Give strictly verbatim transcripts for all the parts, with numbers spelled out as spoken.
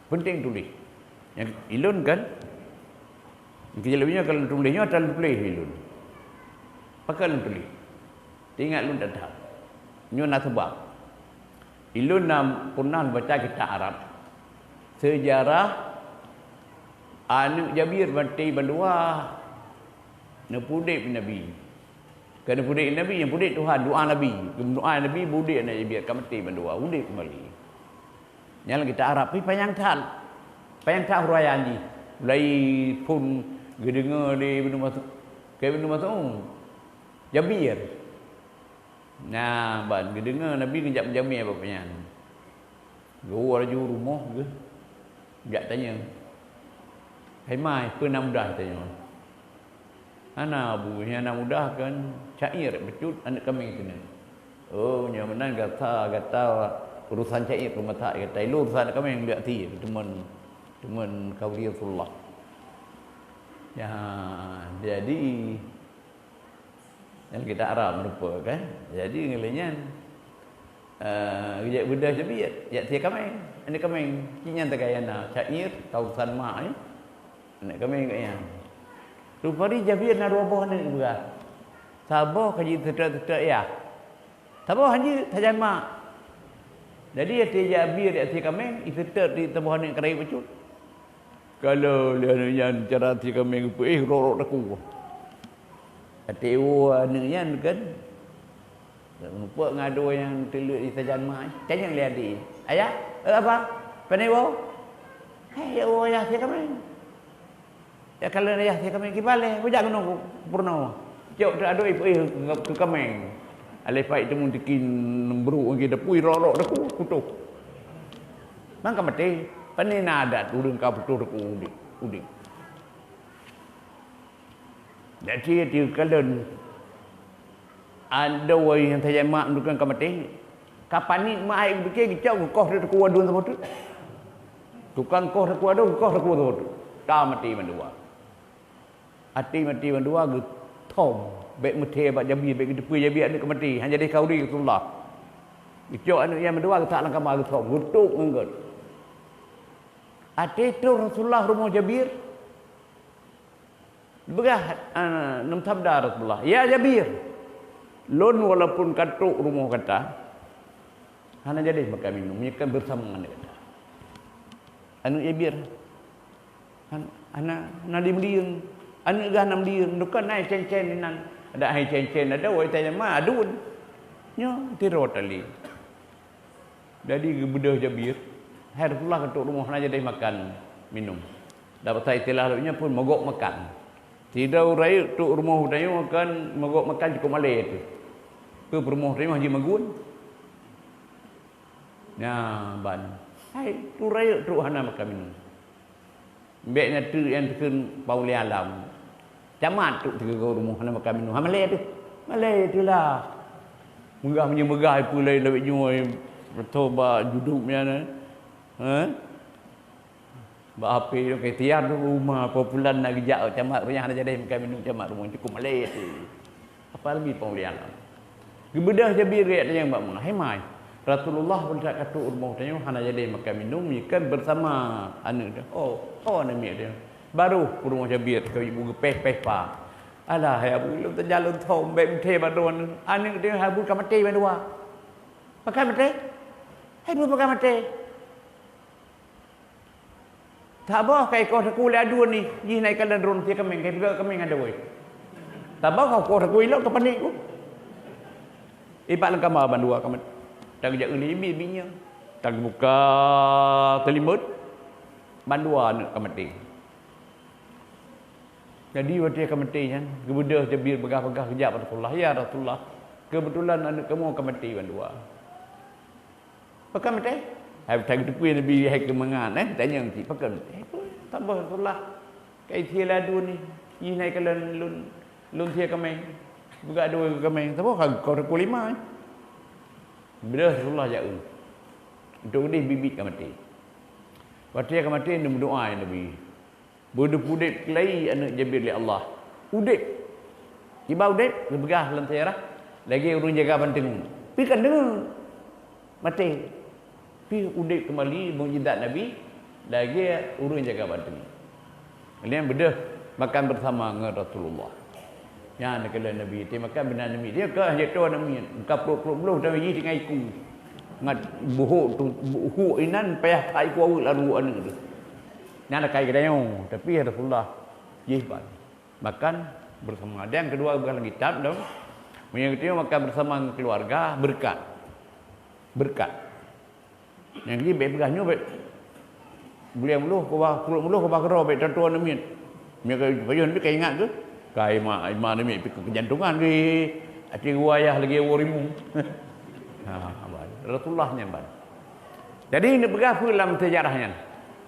Penting tuléh. Nyang ilôn kan, nyang keu lôn nyoe ka lôn tuléh, nyoe ata lôn tuléh ilôn. Pakon lôn tuléh? Teuingat lôn that-that. Nyoe na seubab. Ilôn na pernah baca kitab Arab. Seujarah aneuëk Jabir maté bandua neupudeb Nabi. Keu neupudeb Nabi, nyang pudeb Tuhan, doa Nabi. Doa Nabi, pudeb aneuëk Jabir, ka maté bandua, udeb keumbali. Nyan lam kitab Arab, pih panyang that. Panyang that uraian jih. Mulai phon geudeungoe lé Ibnu Mas'ud, keu Ibnu Mas'ud, Jabir. Nah, ban geudeungoe Nabi geujak meujamé bak nyan. Geuwoe laju rumoh geuh, jak tanyong, "Hai mai, peue na mudah?" tanyong. "Hana, Abu, nyang na mudah kan syair bacut aneuëk kaméng keuneuk." "Oh, nyoe meunan gata, gata urusan syair peumata gata. Ilôn urusan aneuëk kaméng lheueh sie, teumon, teumon ka uli Rasulullah." Ya, jadi, nyan kita Arab meureumpok kan. Jadi ngon lagée nyan, eh, geujak beudôh Jabir, jak sie kaméng, aneuëk kaméng. Cit nyan teuka na syair, ka urusan mak, eh. Aneuëk kaméng kat nyan. Rupari Jabir na dua boh aneuëk geupeugah. Saboh ka jiseutôt-seutôt yah. Saboh han jeuet sajan mak. Jadi até Jabir jak sie kaméng, iseutôt di saboh aneuëk keurayeuk bacut. Kalon lé aneuëk nyan cara sie kaméng geupeuéh rot-rot takue. Até woe aneuëk nyan kan, meureumpok ngon adoe nyang teuleuek di sajan mak, tanyong lé adoe, "Ayah, eh, abang, pane woe?" "Hai, jak woe yah sie kaméng." "Ya, kalon yah sie kaméng kiban lé, kujak keunoe peurunoe." Cok teuadoi peuéh keu kaméng. Aléh pai teumon tikin brok ngon geuh dapui rot-rot takue putôh. Mangka maté, pane na adat ureuëng ka putôh takue udeb, udeb. Jadi, di kalon adoe nyang sajan mak meunurot ka maté, ka paniet mak hai geupike geucok geukoh di takue aduen saboh teuk. Tukang koh takue aduen, geukoh takue saboh teuk. Ka maté mandua. Até maté mandua geuthom, bék meuthée bak Jabir, bék geuteupeue Jabir aneuëk ka maté, hana jadi khauri Rasulullah. Geucok aneuëk nyan mandua geutak lam kama geuthom, geutôp ngon gét. Até troh Rasulullah rumoh Jabir, Beugah, ah, neusabda Rasulullah, "Ya Jabir, lôn walaupun ka trok rumoh gata, hana jadi makan minum, meunyoe kon beusama ngon gata." Aneuëk Jabir, han-, hana, hana dimeudieueng. Aneuëk geuh hana meudieueng, dukon hai cen-cen inan. Ada hai cen-cen, ada wai tanyong ma aduen. Nyoe tiro tali. Jadi geubeudôh Jabir, "Hai Rasulullah, ka trok rumoh hana jadi makan minum." Dan pasai istilah lôn nyan pun mogok makan. Sidroe rayeuk trok rumoh geutanyoe kan mogok makan cukop malée teuh. Keu peurumoh tanyoe hana jimagun. Nyan ban. Hai, tu rayeuk trok hana makan minum. Bék na teuk nyang teukheun Paulin Alam. Camat trok teugeugor rumoh hana makan minum. Ha, malée teuh. Malée teuh lah. Meugah meunyoe meugah ipeue laén lawét nyoe, beutôi bak juduk nyan, eh. Bak H P tu, "Keu tiar tu rumoh, peue pulan na geujak camat rumoh hana jadi makan minum camat rumoh, cukop malée teuh." Apalagi Paulin Alam. Geubeudôh Jabir geutanyong bak ma, "Hai mai, Rasulullah pun ka trok rumoh tanyoe hana jadi makan minum, meunyoe kon beusama aneuëk teuh." "Oh, oh, aneuëk miet teuh." Baru peurumoh Jabir ka ibu geupéh-péh pa. "Alah, hai Abu, lôn teujalon thom bék meuthée bak droeneuh. Aneuëk teuh hai Abu ka maté bandua." "Pakon maté? Hai Abu pakon maté?" "Saboh ka ikoh takue lé aduen nyoe, jih na ikalon droeneuh sie kaméng, ka ipeugah kaméng adoe. Saboh ka ikoh takue ilok ka paniet ku." Ibak lam kama bandua ka mat-, dan geujak eu lé ibi-ibi nyoe. Dan geubuka teulimot, bandua aneuëk ka maté. Jadi watée ka maté nyan, geubeudôh Jabir peugah-peugah geujak bak Rasulullah, "Ya Rasulullah, keubeutulan aneuëk kamoe ka maté bandua." "Pakon maté?" Hai, that geuteupeue Nabi hai keu mangat, eh, tanyong cit, "Pakon maté?" "Saboh Rasulullah, ka isie lé aduen nyoe, jih na ikalon lôn, lôn sie kaméng, peugah adoe keu kaméng, saboh ka ikoh takue lé ma, eh." Beudôh Rasulullah jak eu. Untuk udeh biet-biet ka maté. Watée ka maté, neumeudoá Nabi. Beudôh udeb keulai aneuëk Jabir lé Allah. Udeb. Kiban udeb, geupeugah lam seujarah, lagée ureuëng jaga banteungoh. Pih kon deungoe maté. Pih udeb keumbali, mukjizat Nabi, Lagèe ureueng jaga batèe. Nyan beudôh makan bersama ngon Rasulullah. Nyan keuh lé Nabi, ti makan beunan Nabi. Dia ka hana toh Nabi, ka ploh-ploh bloh Nabi jih tinggai iku. Ngat buhuk tu, buhuk inan payah that iku aweuek lalu aneuk tu. Nyan lakèe geutanyoe, tapi Rasulullah jih ban. Makan bersama. Dan kedua bukan lagi kitab dong. Meunyoe geutanyoe makan bersama ngon keluarga, berkat. Berkat. Nyang jih bèk peugah nyoe bèk buleuen meuloh, keubah pruet meuloh, keubah keudroe bèk tatuan namiet. Meunyoe ka pajoh namiet ka ingat keuh, ka ima, ima namiet pih keujantongan keuh, até geuwayah lagèe woe rimueng. Ha, ban. Rasulullah nyan ban. Jadi neupeugah peue lam seujarah nyan?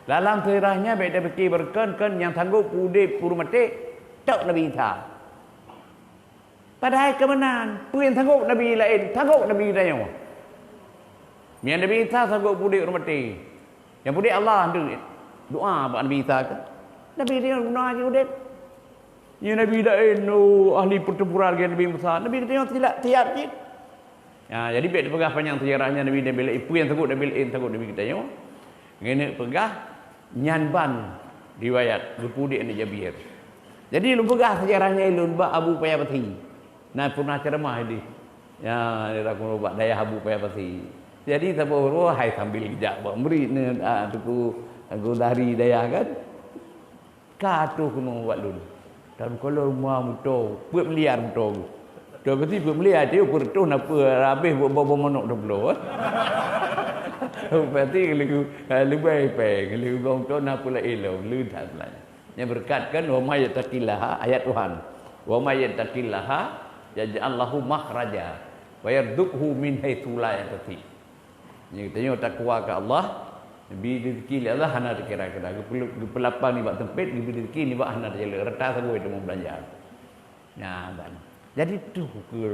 Dalam seujarah nyan bèk tapike beureukan-rekan nyang sanggob peuudép peurumaté tok Nabi Isa. Padahai keumeunang, peue nyang sanggob Nabi laén, sanggob Nabi tanyoe. Meunyoe Nabi Isa sanggob peuudép ureueng maté, nyang peuudép Allah tu. Doa bak Nabi Isa tu. Nabi tanyoe guna jih udép. Nyoe Nabi laén, oh, ahli pertempuran lagèe Nabi Musa. Nabi tanyoe siap, siap cit. Ya, jadi bèk dipeugah panyang seujarah nyan Nabi, Nabi laén, peue nyang sanggob Nabi laén, sanggob Nabi geutanyoe. Geuneuk peugah nyan ban riwayat geupeuudép aneuk Jabir. Jadi lôn peugah seujarah nyan lôn bak Abu Paya Pasi. Na pernah ceramah di, ya, di Rakulo bak dayah Abu Paya Pasi. Jadi saboh uroe hai sambil geujak bak murit ni, ah, Teungku, Teungku dari dayah kan. Ka troh keunoe bak lôn. Dan kalau ma moto, peuet miliar moto. Toh keuti peuet miliar, dia peuet reutôh na peuet habéh buat bobo manok dua puluh. Berarti leu, leubai pèng, leu gong tu na peuet laén lom, leu that laén. Nyang beureukat kan, "Wa may yattaqillaha," ayat Tuhan. "Wa may yattaqillaha yaj'al lahu makhraja wa yarzuqhu min haitsu la yahtasib." Nyoe geutanyoe takwa keu Allah, geubri rezeki lé Allah hana teukira-kira, geupeu-, geupeulapang nibak seumpét, geubri rezeki nibak hana teujaleuek, rata sagoe teuma beulanja. Nah, ban. Jadi tu keu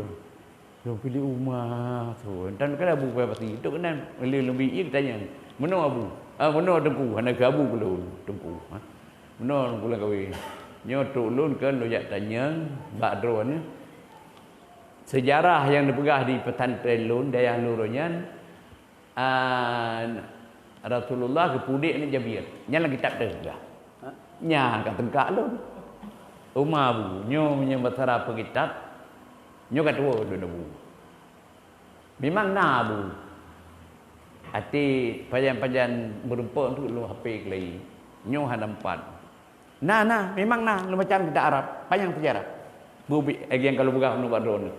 lôn piléh uma tu. Dan kala Abu Bakar Basri, tu keunan lé lôn bi ié geutanyong, "Meunoe Abu?" "Ah, meunoe Teungku," hana keu Abu keu lôn, Teungku. Ha? "Meunoe Teungku lam kawé?" "Nyoe trok lôn keu lôn jak tanyong bak droeneuh. Seujarah nyang neupeugah di pesantren lôn, dayah lôn nyan, ah, Rasulullah geupeu udép aneuk Jabir. Nyan lam kitab teuh peugah." "Nyan ka teungkak lôn." "Uma Abu, nyoe meunyoe meusara peukitab, nyoe ka tuwoe lôn Abu." "Memang na Abu. Até pajan-pajan meurumpok tu lôn hapé keulayi. Nyoe hana meupat." "Na, na, memang na, lôn baca lam kitab Arab, panyang seujarah." Bubik lagèe nyang ka lôn peugah keunoe bak droeneuh.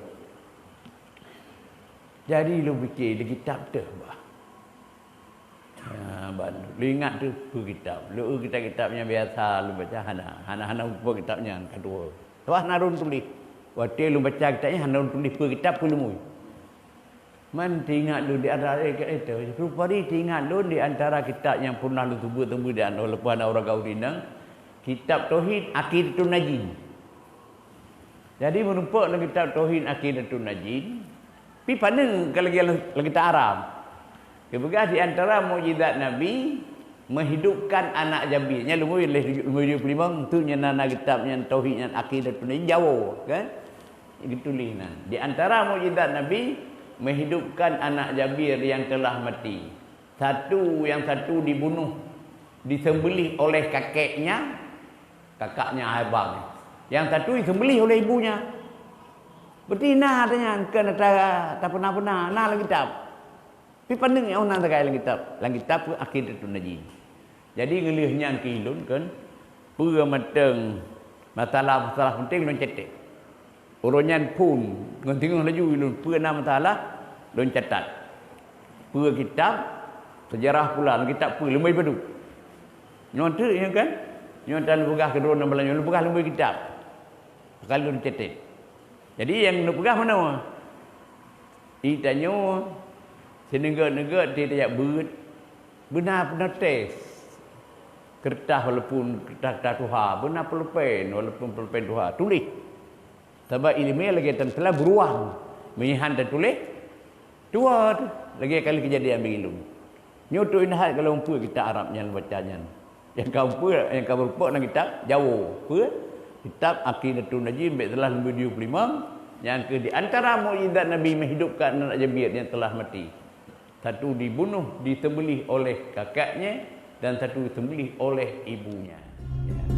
Jadi lôn pike di kitab teuh bah. Ya, ban. Lôn ingat teuh peue kitab. Lôn kitab-kitab nyang biasa lôn baca hana, hana, hana peue kitab nyan ka tuwoe. Sabab hana lôn tuléh. Watèe lôn baca kitab nyan hana lôn tuléh peue kitab peue leumui. Man teuingat lôn di antara, eh, eh, tu, rupari teuingat lôn di antara kitab nyang pernah lôn seubeut-seubeut di antara leupah na ureueng gauri nang, kitab Tauhid Aqidatun Najin. Jadi meurumpok lam kitab Tauhid Aqidatun Najin, pi paneuk ka lagèe lam, lam kitab Arab. Geupeugah di antara mukjizat Nabi menghidupkan anak Jabir. Nyan leumo lhèe, leumo tujoh puluh limong, tu nyan na, na kitab nyan Tauhid nyan Aqidatun Najin Jawoe, kan? Geutuléh na. Di antara mukjizat Nabi menghidupkan anak Jabir yang telah mati. Satu, yang satu dibunuh, disembelih oleh kakeknya, kakaknya abang. Yang satu disembelih oleh ibunya. Berarti na tanya, bukan ata, ata pernah-pernah, na lam kitab. Pi paneuk nyang na sagai lam kitab. Lam kitab Aqidatun Najin. Jadi ngeulheueh nyan keu ulôn kan, peue mantong masalah-masalah penting lôn catat. Uroe nyan phôn ngon teungoh laju ulôn, peue na masalah lôn catat. Peue kitab, seujarah pula lam kitab peue lôn bri padub. Nyoe teuk nyoe kan? Nyoe tan lôn peugah keu droeneuh malam nyoe, lôn peugah lôn bri kitab. Ka lôn catat. Jadi nyang neupeugah meunoe, geutanyoe sineugét-neugét tajak beuet, beuna peunoh tes keureutah walaupun keureutah-keureutah tuha, beuna pulpen walaupun pulpen tuha, tuléh. Sabab iéleumé lagèe tan teulah beuruang, meunyoe han tatuléh, tuwoe teuh, lagèe ka lheueh keujadian bak ulôn. Nyoe teuingat ka lôn peue kitab Arab nyan baca nyan. Nyang ka peue, nyang ka meurumpok lam kitab Jawoe. Peue? Kitab Aqidatun Najin bak salah lembu tujoh puluh limong, nyang keuh di antara mukjizat Nabi menghidupkan anak Jabir yang telah mati. Satu dibunuh, disembelih oleh kakaknya, dan satu disembelih oleh ibunya. Ya.